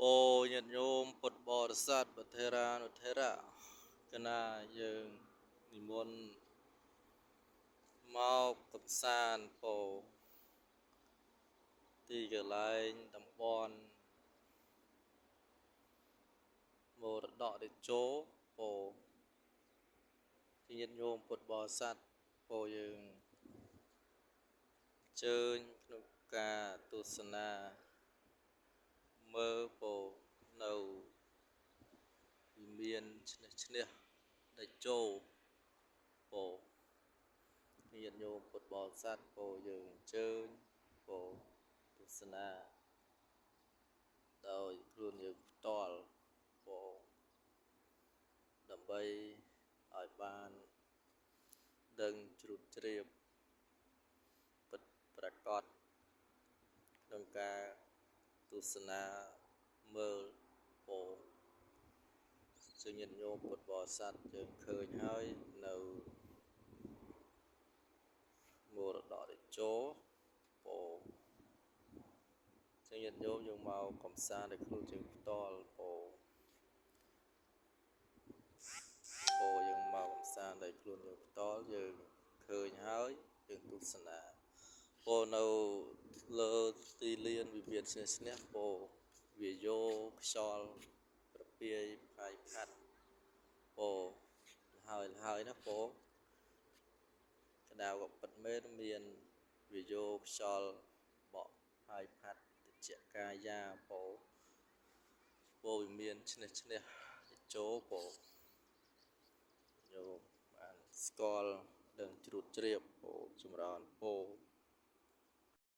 អូញាតិញោមពុទ្ធបរិស័ទបធេរានុធេរៈកណាយើងនិមន្តមកកំសាន្តពោទីកន្លែងតំបន់មរតកតេជោពោញាតិញោមពុទ្ធបរិស័ទពោយើងអញ្ជើញក្នុងការទស្សនាមើលពោនៅវិមានឈ្នះឈ្នះតេជោពោញាតិញោមពុទ្ធបរិស័ទពោយើងអញ្ជើញពោទស្សនាដោយខ្លួនយើងផ្ទាល់ពោដើម្បីឲ្យបានដឹងជ្រួតជ្រាបពិតប្រាកដក្នុងការទស្សនាមើលពោជាញាតិញោមពុទ្ធបរិស័ទយើងឃើញហើយនៅមរតកតេជោពោជាញាតិញោមយើងមកកំសាន្តដោយខ្លួនយើងផ្ទាល់ពោពោយើងមកកំសាន្តដោយខ្លួនយើងផ្ទាល់យើងឃើញហើយយើងទស្សនាពោនៅលើទីលានវិមានឈ្នះឈ្នះពោវាយោខ្យល់ប្រពាយផាយផាត់ពោហើយហើយណាពោក្តៅក៏ពិតមែនមានវាយោខ្យល់បក់ហើយផាត់តិចកាយាពោពោវិមានឈ្នះឈ្នះចូលពោញោមបានស្គាល់ដឹងជ្រួតជ្រាបពោចម្រើនពោ